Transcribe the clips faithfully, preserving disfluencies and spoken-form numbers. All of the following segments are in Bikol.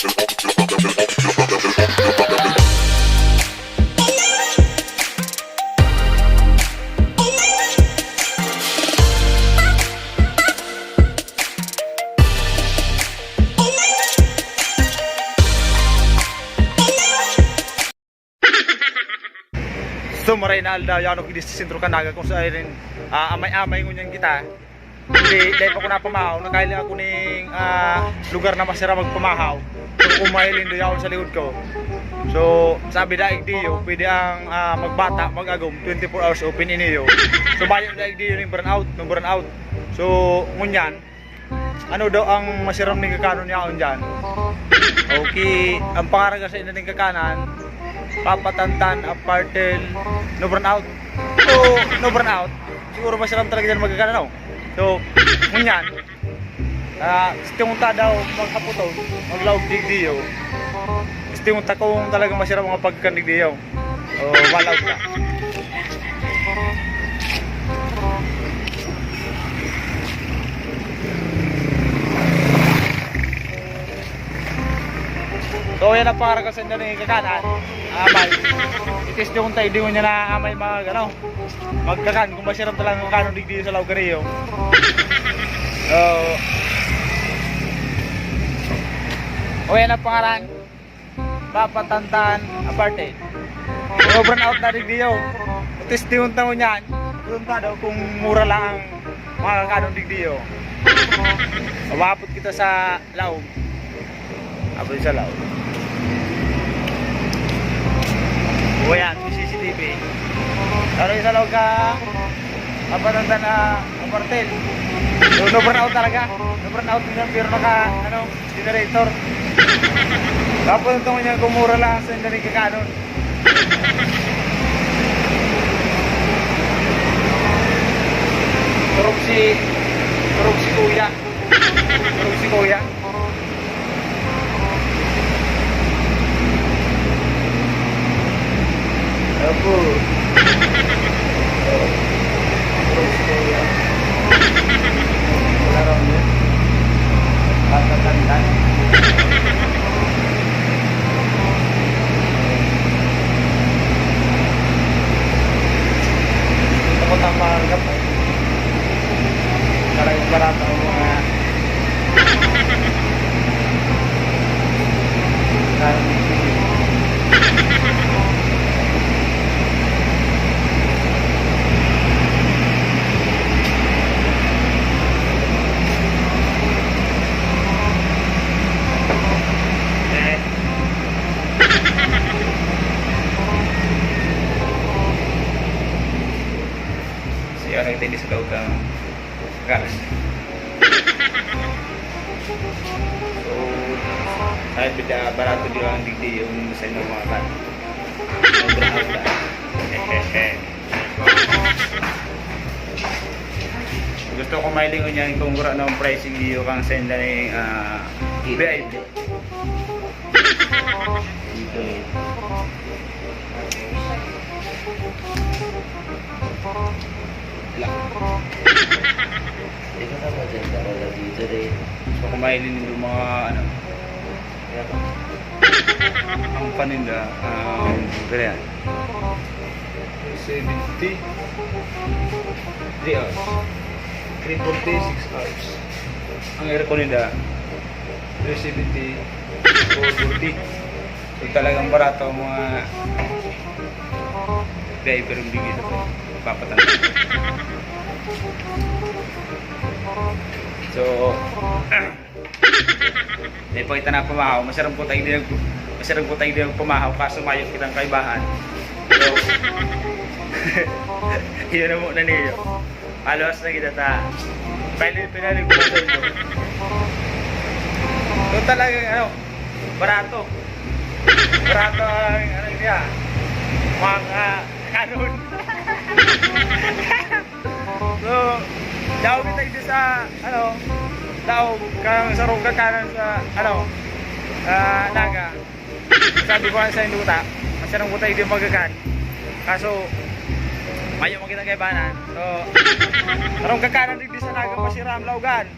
So, maray na aldaw, yaon ako digdi sa sentro kan Naga, kung saan, ah, amay-amay ngunyan kita. Hindi, dahil pa ko napamahaw, nakahiling ako ning, ah, lugar na masira magpamahaw. So, kung mahiling do yaon sa likod ko. So, sabi daig diyo, pwede ang, ah, magbata, mag-agom, twenty-four hours open iniyo. So, bayo daig diyo ning brownout, no brownout. So, ngunyan, ano daw ang masiram ning kakanon yaon dyan? Okay, ang pangaraga sa inda ning kakanan, papatantan, apartel, no brownout. O, no brownout. Siguro masiram talaga dyan magkakanan, no? So, ngunyan, ah, si Timunta daw maghaputog, maglaog digdiyo. Si Timunta kung talagang masiram ang pagkakan digdiyo. O, malaog ka. So, yan ang pangarap ko sa inyo ni kakanan. Amay. Itis nyo kung tayo, di mo niya na amay mag, ano, magkakan. Kung masiram talaga ang kakanon digdi sa laog kaniyo. So, o yan ang pangaran. Papatantan aparte. Sobrang out na rin diyo. Testingon ta mo niyan. Doon ta daw kung mura lang ang mga kakanon digdiyo. Umabot kita sa laog. Abot sa laog. O yan, may C C T V. Pero yung sa laog ka, papatantan na apartel. So, no brownout talaga. No brownout din yan, pero naka, ano, generator. Tapos ito nga niya, kung mura lang sa inda rin kakanon. Turog si, turog si Kuya. Turog si Kuya. Apo. Turog si Kuya. Wala raw niya. Patatanda. Takot ang pangarap. Talagang barato ang mga Siya nagtindi sa daog kang kalas. So, sabi da, barato di lang digdi yung sa inyong mga kan. Sobrang haba. Gusto ko mailingon yan kung gura ng pricing iyo kang senda ni, ah, V I P. Dito eh. Lang. Ikaw na ba dyan? Dalawa dito rin. So, kung mahiling nyo mga, ano, ang paninda, um, ganyan. Seventy. Three hours. Three forty, six hours. Ang aircon nila, three seventy, four forty. So, talagang barato ang mga driver ng bigay sa to. Papatanggal. So, may pakita na pamahaw. Masarap po tayo din, masarap po tayo din pamahaw. Kaso mayo kitang kaibahan. So, yun na muna niyo. Halos na kita ta. Pwede pinalig ko sa inyo. So, talagang, ano, barato. Barato ang, ano, niya. Mga kanon. So, daog kita dito sa, ano, daog kang sarong kakanan sa, ano, sa Naga. Sabi ko nga sa induta, masarang buta hindi magakan. Kaso, Mayo man kitang kaibanan. So, karong kakanan digdi sa Naga Pasiram, Laugan.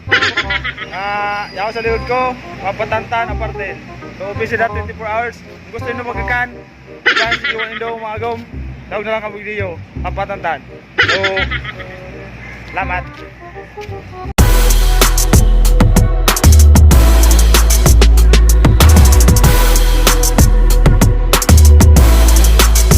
Ah, yaw sa lihod ko, mapatantan, aparte. So, open sila twenty-four hours. Kung gusto nindo magkakan, iban sige, wala nindo maagom, tawag na lang kamo digdi, mapatantan. So, salamat.